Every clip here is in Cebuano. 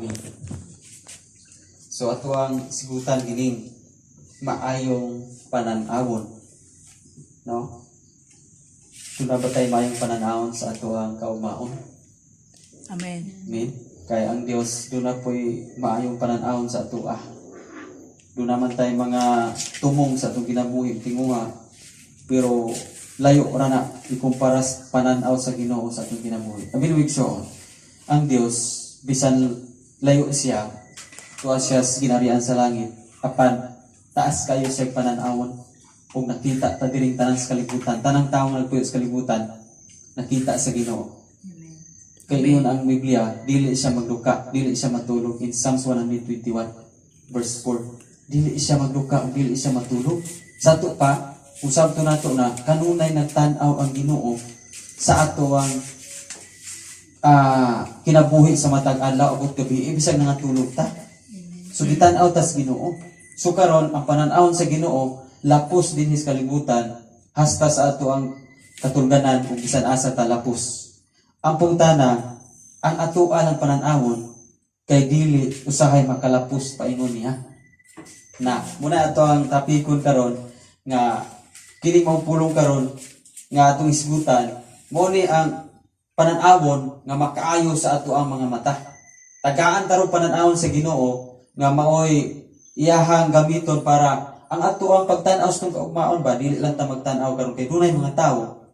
Amen. So ato ang sigutan kining maayong panan-awon. No? Duna ba tay maayong pananawon sa ato ang kaugmaon? Amen. Amen. Kay ang Dios duna po'y maayong pananawon sa atoa. Duna man tay mga tumong sa atong kinabuhi tinguha, pero layo ra na ikumpara sa pananaw sa Ginoo sa atong kinabuhi. Amen, igsoon. Ang Dios, bisan layo siya, tuwa siya sa ginarian sa langit, apan taas kayo siya pananawon ug nakita ta diring tanan sa kalibutan, tanang tawo nga nagpuyo sa kalibutan nakita sa Ginoo. Kay ingon ang Biblia, dili siya magduka, dili siya matulog, in Psalms 121 verse 4. Dili siya magduka ug dili siya matulog. Sa ato pa, usab to nato na kanunay nagtan-aw ang Ginoo sa ato ang kinabuhi sa matag adlaw abot gabi, bisag nangatulog ta. So gitan-aw tas Ginoo. So karon, ang panan-awon sa Ginoo lapos dinhi sa kalibutan hasta sa ato ang katulganan ug bisan asa ta lapos. Ang pangutana, ang atoa lang panan-awon kay dili usahay makalapos paingon niya. Na, muna ato ang tapikon karon nga kini mao pulong karon nga atong isgutan, mao ni ang panan-awon nga makaayo sa ato ang mga mata. Tagaan tarong panan-awon sa Ginoo nga maoy iyahang gamiton para ang ato ang pagtan-aw sa atong kaugmaon ba, dili lang ta magtan-aw karon, kay dunay mga tawo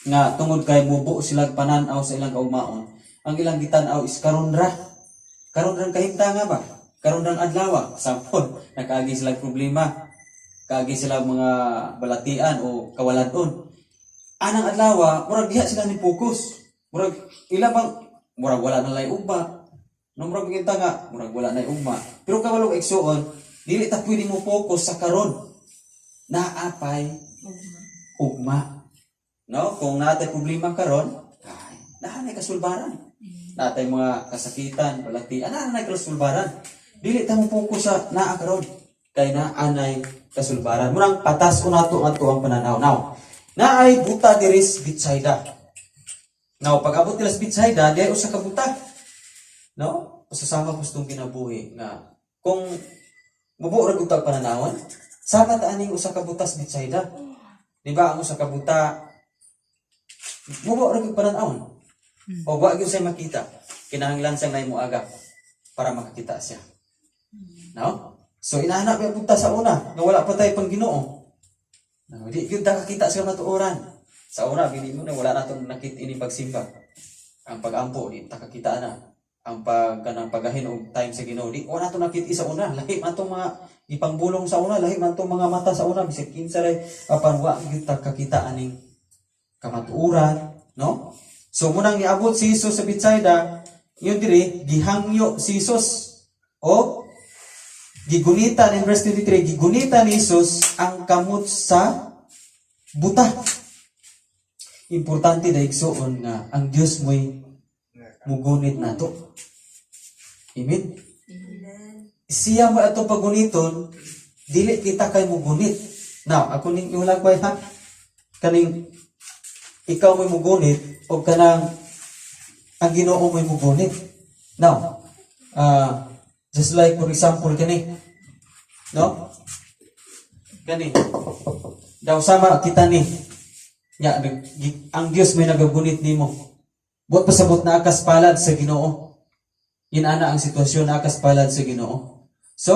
nga tungod kay mubo sila panan-aw sa ilang kaugmaon, ang ilang gitan-aw is karon ra. Karon rang kahimtanga ba? Karon rang adlaw. Sample, nakaagi sila problema. Kaagi sila mga balatian o kawaladon. Anang adlaw, murag diha sila ni focus. Murag ila bang murag wala na lay ugma. No, murag kita nga murag wala na ugma. Pero kabalo, igsuon, dili ta pwede mo focus sa karon. Naapay ugma. No, kung natay problema karon, ay, naa kasulbaran. Natay mga kasakitan, balatian, naa kasulbaran. Dili ta mo focus sa naa karon. Kay naa nay kasulbaran. Murang patas nato ato ang pananaw. Now, naay buta diri sa Bethsaida. Now, pag abot nila sa Bethsaida, di ay usa ka buta. No? Usasama ko sa itong kinabuhi nga kung mubo ra gud tag pananawon, sama ta aning usa ka buta sa Bethsaida. Di ba ang usa ka buta mubo ra gyud pananawon? O wa gyud siya makita. Kinahanglan siyang nay muagak para makakita siya. No? So inahanap yung buta sa una nga wala pa tayo pang Ginoo. No, di gyud ta kakita sa matuoran. Sa una bili mo na wala na tong nakit ini pagsimba. Ang pagampo di ta kakita na. Ang pag kanang pagahin og time sa Ginoo, di wala to nakit sa una. Lahi man tong mga ipangbulong sa una, lahi man tong mga mata sa una, bisag kinsa ray, apan wa gyud ta kakita aning kamatuoran, no? So munang niabot si Jesus sa Bethsaida, yun diri gihangyo si Jesus o gigunita, in verse 23, gigunita ni Jesus ang kamot sa buta. Importante na, igsuon, nga ang Dios mo'y mugunit nato. Amen? Siya mo ato paguniton, dili kita kay mugunit. Now, ako ning iulag ko ha. Kaning ikaw mo'y mugunit o kanang ang Ginoo mo'y mugunit. Now, just like for example kani. No? Kani. Daw sama kita ni. Nya ang Dios may nagagunit nimo. Buot pasabot naa kas palad sa Ginoo. Inana ang sitwasyon, naa kas palad sa Ginoo. So,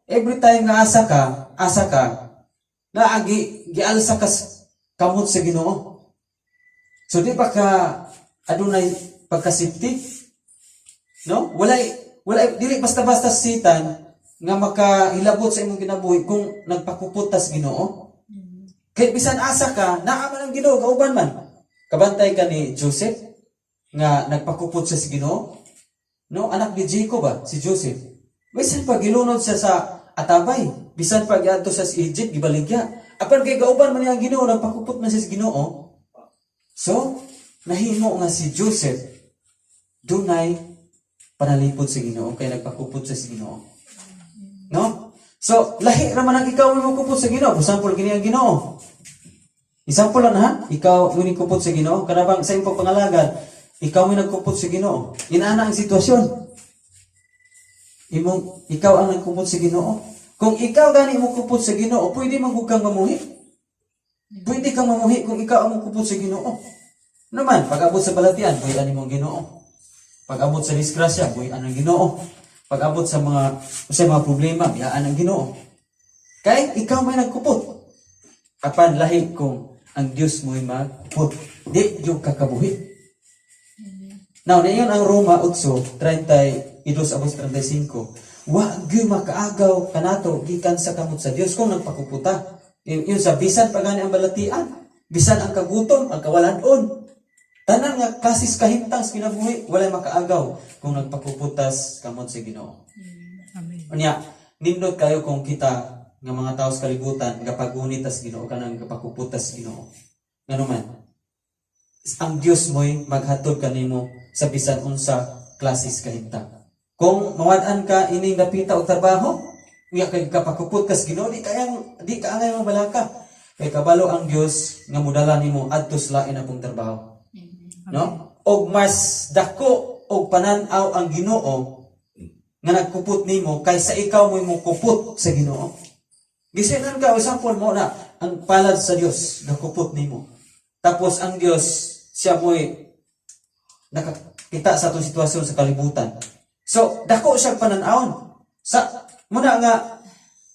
every time nga asa ka, naagi gialsa kas kamot sa Ginoo. So di ba ka adunay pagkasipti? No? Wala wala dili basta-basta sitan nga makahilabot sa imong kinabuhi kung nagpakupot tas Ginoo. Kay bisan asa ka, naa man ang Ginoo kauban man. Kabantay ka ni Joseph nga nagpakupot siya sa Ginoo. No, anak ni Jacob ba si Joseph. Bisan pa gilunod siya sa atabay, bisan pa giadto siya sa Egypt gibaligya. Apan kay kauban man niya ang Ginoo, nagpakupot man siya sa Ginoo. So, nahimo nga si Joseph dunay panalipod sa Ginoo kay nagpakupot siya sa Ginoo. No? So, lahi ra man ang ikaw mo kupot sa Ginoo. For example, kini ang Ginoo. Example lang ha, ikaw mo ni kupot sa Ginoo, kanabang sa imong pagpangalagad, ikaw mo nagkupot sa Ginoo. Inaana ang sitwasyon. Imong ikaw ang nagkupot sa Ginoo. Kung ikaw gani mo kupot sa Ginoo, pwede man gud kang mamuhi. Pwede kang mamuhi kung ikaw ang mukupot sa Ginoo. Naman, pag-abot sa balatian, buhian nimo ang Ginoo. Pag-abot sa disgrasya, buhian ang Ginoo. Pag-abot sa mga problema, biyaan ang Ginoo. Kay ikaw may nagkupot. Apan lahi kung ang Dios mo'y magkupot. Di jud ka kabuhi. Now, niyon ang Roma 8:32 abot 35. Wa gyud makaagaw kanato gikan sa kamot sa Dios kung nagpakuputa. Yun sa bisan pa gani ang balatian, bisan ang kagutom, ang kawalanon. Tanan nga klases kahimtang sa kinabuhi, walay makaagaw kung nagpakuputas kamot sa Ginoo. Amen. Unya, nindot kayo kung kita nga mga tao sa kalibutan gapagunit tas Ginoo, kanang gapakuputas Ginoo. Ngano man, ang Dios mo'y maghatod kanimo sa bisan unsa klases kahimtang. Kung mawad-an ka ining dapita og trabaho, unya kay kapakupot kas Ginoo, di ka angay mabalaka. Kay kabalo ang Dios nga modala nimo adto sa lain na pong trabaho. No? Og mas dako og panan-aw ang Ginoo nga nagkupot nimo kaysa ikaw mo'y mukupot sa Ginoo. Gisinan ka, example mo na ang palad sa Dios gakupot nimo. Tapos ang Dios siya mo'y nakakita sa atong sitwasyon sa kalibutan. So, dako siya panan-awon. Sa muna nga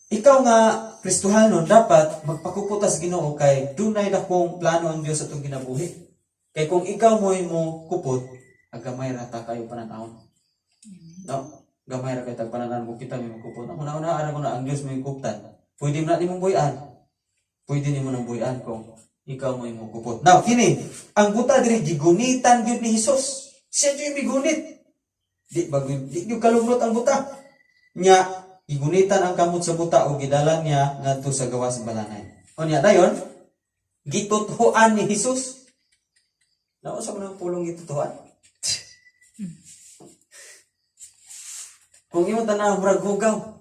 ikaw nga Kristohanon dapat magpakuputa sa Ginoo kay dunay dakong plano ang Dios sa atong kinabuhi. Kay kung ikaw mo'y mo kupot, agamay ra ta kayo panan-awon. No? Gamay ra kay tag panan-awon kung kita may mukupot. Ako na una ara ko na ang Dios mo'y kuptan. Pwede mo na nimong buy-an. Pwede nimo nang buy-an kung ikaw mo'y mukupot. Now, kini, ang buta diri gigunitan gyud ni Hesus. Siya gyud migunit. Di ba di gyud kalumrot ang buta. Nya gigunitan ang kamot sa buta o gidala niya ngadto sa gawas sa balanay. Unya dayon gituthuan ni Hesus. Naunsa man ang pulong gituthuan? Kung imo tanaw, murag hugaw.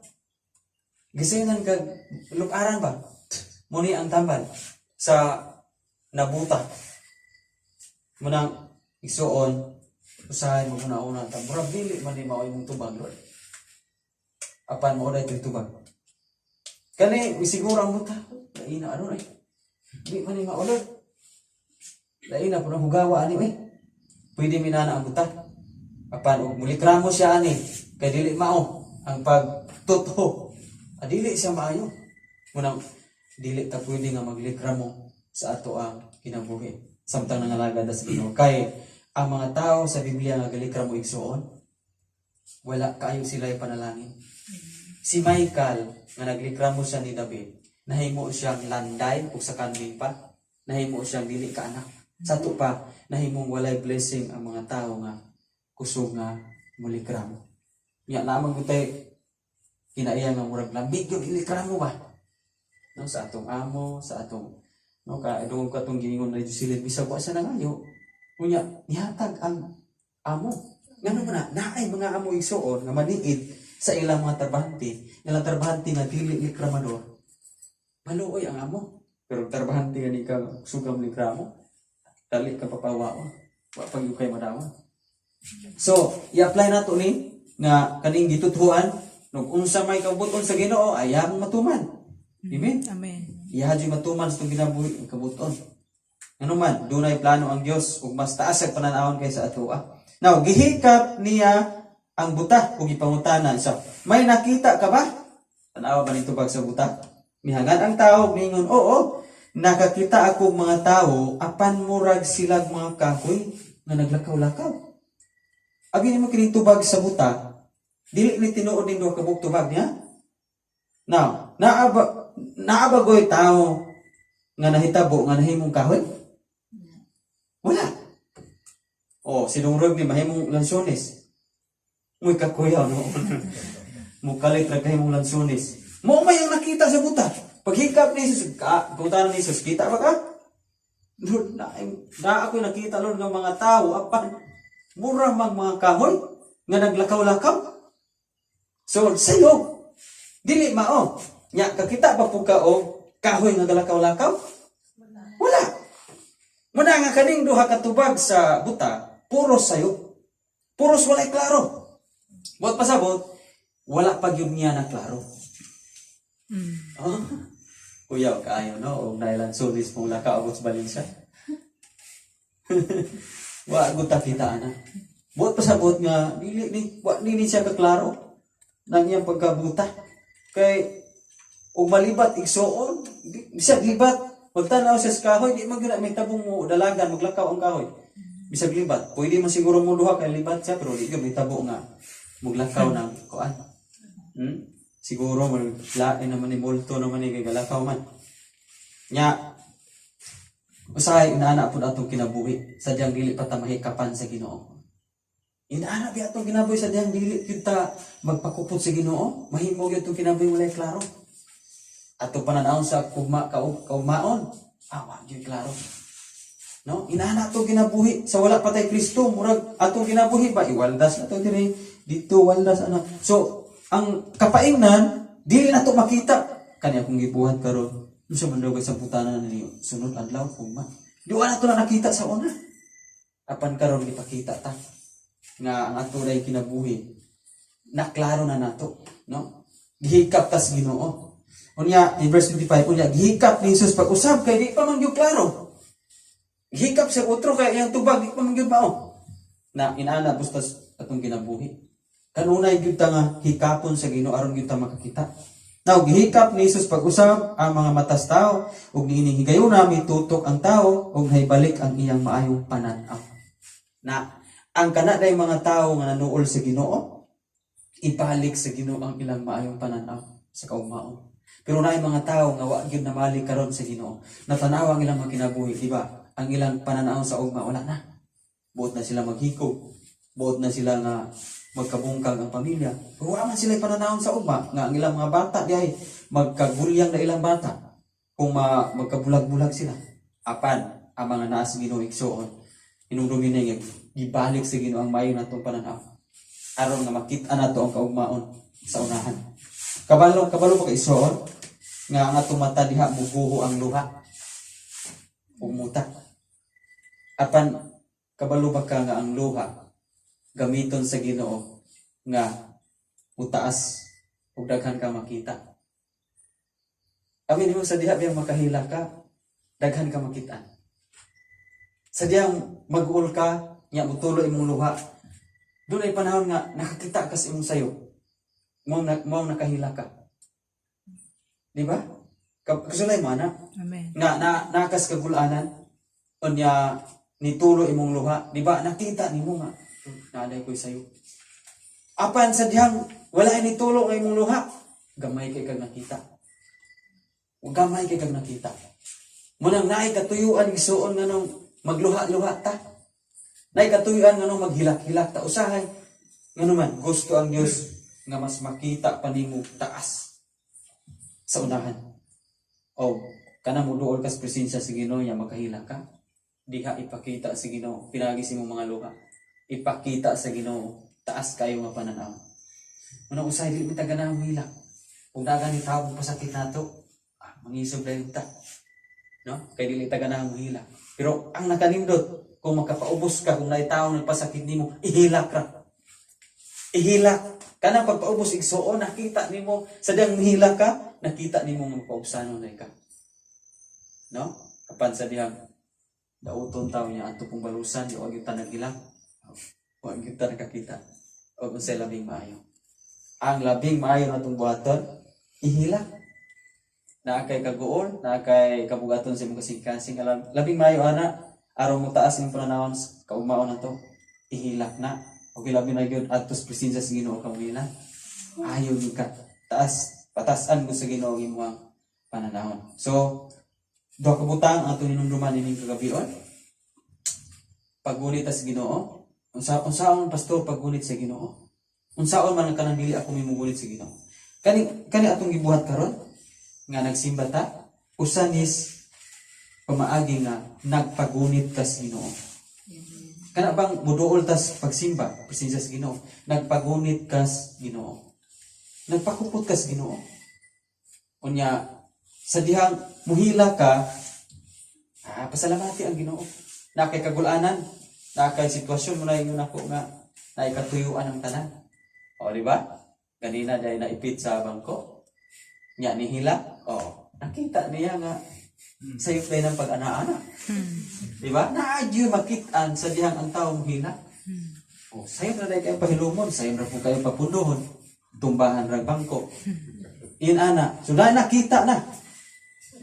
Gisingan kag lukaran ba? Muni ang tambal sa nabuta. Munang igsuon, usahay maguna-una ta. Murag dili man ni mao imong tubag, Lord. Apan mao dai tubag. Kani siguro ang buta. Lain na ano eh. Di man ni mao, Lord. Lain na puno hugawa ani eh. Pwede minana ang buta. Apan og mulikramo siya ani kay dili mao ang pagtutho. Dili siya maayo. Munang dili ta pwede nga maglikramo sa ato ang kinabuhi samtang nangalagad sa Ginoo. Kay ang mga tao sa Biblia nga galikramo, igsuon, wala kaayo sila panalangin. Si Michael nga naglikramo siya ni David, nahimo siyang landay ug sa kanding pa, nahimo siyang dili ka anak. Sa ato pa, nahimong walay blessing ang mga tao nga kusog nga mulikramo. Nya lamang gutay kinaiya nga murag lamig gyud ilikramo ba? No, sa atong amo, sa atong, no, ka dungog katong giingon na Jocelyn, bisag wa siya nangayo. Unya nihatag ang amo. Ngano man na naay mga amo, igsuon, nga maniid sa ilang mga trabahante, ilang trabahante nga dili likramador. Maluoy ang amo. Pero trabahante nga ni ka sugam likramo, dali ka papawaon. Wa pag kay madawa. So, i-apply nato ni nga kaning gituthuan nung unsa may kabuton sa Ginoo ay mong matuman. Amen. Amen. Iyaha jud matuman sa itong kinabuhi ang kabuton. Ano man, dunay plano ang Dios ug mas taas ang pananawon kaysa atoa. Now, gihikap niya ang buta ug gipangutana siya. "May nakita ka ba?" Tanawa ba ni tubag sa buta? Mihangad ang tao, mingon, "Oo, nakakita ako mga tao, apan murag silag mga kahoy nga naglakaw-lakaw." Abi nimo kining tubag sa buta, dili ni tinuod ning duha ka buok tubag niya. Now, naa ba goy tao nga nahitabo nga nahimong kahoy? Wala. Oh, sinurog ni mahimong lansones. Muy kakuyaw, no. Mukalit ra kahimong lansones. Mo may ang nakita sa buta. Paghikap ni Jesus, ka, pangutana ni Jesus, "Kita ba ka?" "Lord, na ako nakita, Lord, ng mga tao apan mura mang mga kahoy nga naglakaw-lakaw." So, sayo, dili mao. Nya, kakita ba po ka og kahoy nga galakaw-lakaw? Wala. Muna nga kaning duha ka tubag sa buta, puros sayo. Puros walay klaro. Buot pasabot, Wala pa gyud niya na klaro. Oh. Kuyaw kaayo, no? Og naay lansones mong lakaw abot sa Valencia. Wa gud ta kita ana. Buot pasabot nga dili ni wa ni siya kaklaro nang iyang pagkabuta. Kay ug malibat, igsuon, bisag libat, pagtanaw siya sa kahoy, di man gyud na may tabong mo dalagan, maglakaw ang kahoy. Bisag libat, pwede man siguro mo duha kay libat siya, pero di gyud may tabo nga muglakaw ng kuan. Siguro man lain naman ni multo naman ni kay galakaw man. Nya usahay inaana pud atong kinabuhi sa diyang dili pa ta mahikapan sa Ginoo. Inaana bi atong kinabuhi sa diyang dili gyud ta magpakupot sa Ginoo, mahimo gyud atong kinabuhi walay klaro. Ato pananaw sa kuma kaumaon, wa gyud klaro. No? Inaana atong kinabuhi sa wala pa tay Kristo, murag atong kinabuhi ba iwaldas na to diri dito, waldas ana. So, ang kapaingnan dili na to makita kani akong gibuhat karon. Unsa man daw kay samputanan ni sunod adlaw ugma? Di wala to na nakita sa una. Apan karon gipakita ta nga ang ato day kinabuhi naklaro na nato, no? Gihikap tas Ginoo. Unya in verse 25, unya gihikap ni Jesus pag-usab kay di pa man gyud klaro. Gihikap sa otro kay iyang tubag di pa man gyud mao. Na inana bustas atong kinabuhi. Kanunay gyud ta nga hikapon sa Ginoo aron gyud ta makakita. Now, gihikap ni Jesus pag-usab ang mga matas tao ug niining higayuna mitutok ang tao ug nahibalik ang iyang maayong panan-aw. Na ang kana day mga tao nga nanuol sa Ginoo, ibalik sa Ginoo ang ilang maayong pananaw sa kaugmaon. Pero naay mga tao nga wa gyud namali karon sa Ginoo. Natanaw ang ilang mga kinabuhi, di ba? Ang ilang pananaw sa ugma wala na. Buot na sila maghikog. Buot na sila nga magkabungkag ang pamilya. Pero wa man sila pananawon sa ugma nga ang ilang mga bata diay magkagulyang na ilang bata kung magkabulag-bulag sila. Apan ang mga naa sa Ginoo, igsuon, hinumdumi na nga gibalik sa Ginoo ang maayo natong pananaw aron nga makita nato ang kaugmaon sa unahan. Kabalo kabalo pa kay, igsuon, nga ang atong mata diha muguho ang luha ug muta. Apan kabalo ba ka nga ang luha gamiton sa Ginoo nga mutaas ug daghan ka makita? Amin mo sa diha biyang makahila ka, daghan ka makita. Sa diyang mag-uol ka, nya mutulo imong luha. Doon ay panahon nga nakakita ka sa imong sayo. Mao nakahila ka. Di ba? Kasulay mo ana Amen. nga na nakas kagulanan, unya nitulo imong luha, di ba nakita nimo nga naaday ko'y sayo? Apan sa dihang wala ni tulo nga imong luha, gamay kay kag nakita, gamay kay kag nakita. Munang naay katuyuan, igsuon, nga nung magluha-luha ta, naay katuyuan nga nung maghilak-hilak ta usahay, ngano man gusto ang Dios nga mas makita pa nimo taas sa unahan. O kana mo duol kas presensya sa Ginoo nya makahila ka diha, ipakita sa Ginoo pinagi sa imong mga luha, ipakita sa Ginoo taas kayo nga pananaw. Una usay dili mi ta ganahan hilak. Kung naa ni tao pasakit nato, mangisog dayon ta, no? Kay dili ta ganahan mohilak. Pero ang nakanindot, kung makapaubos ka, kung naay tao nagpasakit nimo, ihilak ra, ihilak. Kanang pagpaubos, igsuon, nakita nimo sa diyang mihilak ka, nakita nimo nga mapaubsanon na ka, no? Apan sa diyang dauton tao niya ato pong balusan, di wa gyud ta naghilak, wa gyud ta nakakita og unsay labing maayo. Ang labing maayo natong buhaton, ihilak. Naa kay kaguol, naa kay kabugaton sa imong kasing-kasing, alam labing maayo ana aron mo taas imong pananawon sa kaugmaon nato, ihilak na. Okay, labi na gyud adto sa presensya sa Ginoo ka mohilak. Ayo gyud ka taas, patasan mo sa Ginoo ang imong pananawon. So duha ka butang ang atong hinumduman ining kagabion. Paggunit sa Ginoo. Unsaon, pastor, paggunit sa Ginoo? Unsaon man ang kanang dili ako mimugunit sa Ginoo? Kani kani atong gibuhat karon nga nagsimba ta, usa nis pamaagi nga nagpagunit ka sa Ginoo. Kana bang muduol tas pagsimba, presensya sa Ginoo, nagpagunit ka sa Ginoo. Nagpakupot ka sa Ginoo. Unya sa dihang muhila ka, pasalamati ang Ginoo. Na kay kagulanan, na kay sitwasyon mo na ingon ako nga naay katuyuan ang tanan. O, di ba? Ganina dahil naipit sa bangko. Nya nihila. Oh, nakita niya nga sayop dahil ng pag-ana-ana. Di ba? Naadyo makitaan sa dihang ang tao mohila. Oh, sayop na dahil kayo pahilumon, sayop na po kayo papunduhon. Tumbahan rang bangko. In ana. So na nakita na.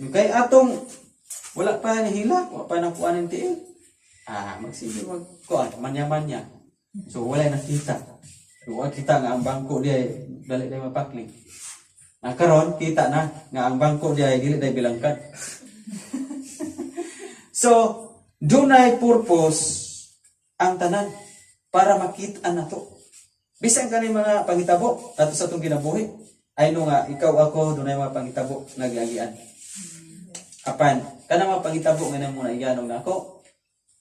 Kay atong wala pa nihila, wala pa nakuha ng tiil. Ah, magsige mag kuan, manya-manya. So wala nakita. So, wala kita nga ang bangko diay dali dai mapakli. Na karon kita na nga ang bangko diay dili dai bilangkan. So, dunay purpose ang tanan para makita na to. Bisan kani mga pangitabo ato sa atong kinabuhi. Ay no nga ikaw, ako, dunay mga pangitabo nga giagian. Apan kanang mga pangitabo nga namo na iganong nako,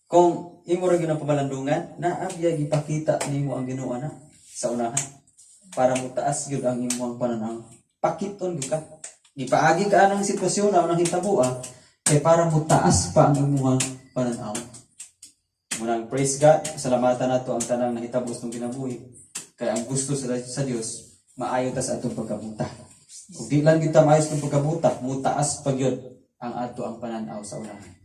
kung imo ra gyud ang pamalandungan, naa biya gipakita nimo ang Ginoo na sa unahan para motaas gyud ang imong pananaw. Pakiton gyud ka. Gipaagi ka anang sitwasyon na unang hitabo ah, kay para motaas pa ang imong pananaw. Munang praise God, salamatan nato ang tanang nahitabo sa atong kinabuhi. Kay ang gusto sa Dios, maayo ta sa atong pagkabuta. Kung di lang kita maayo sa atong pagkabuta, mutaas pa gyud ang ato ang pananaw sa unahan.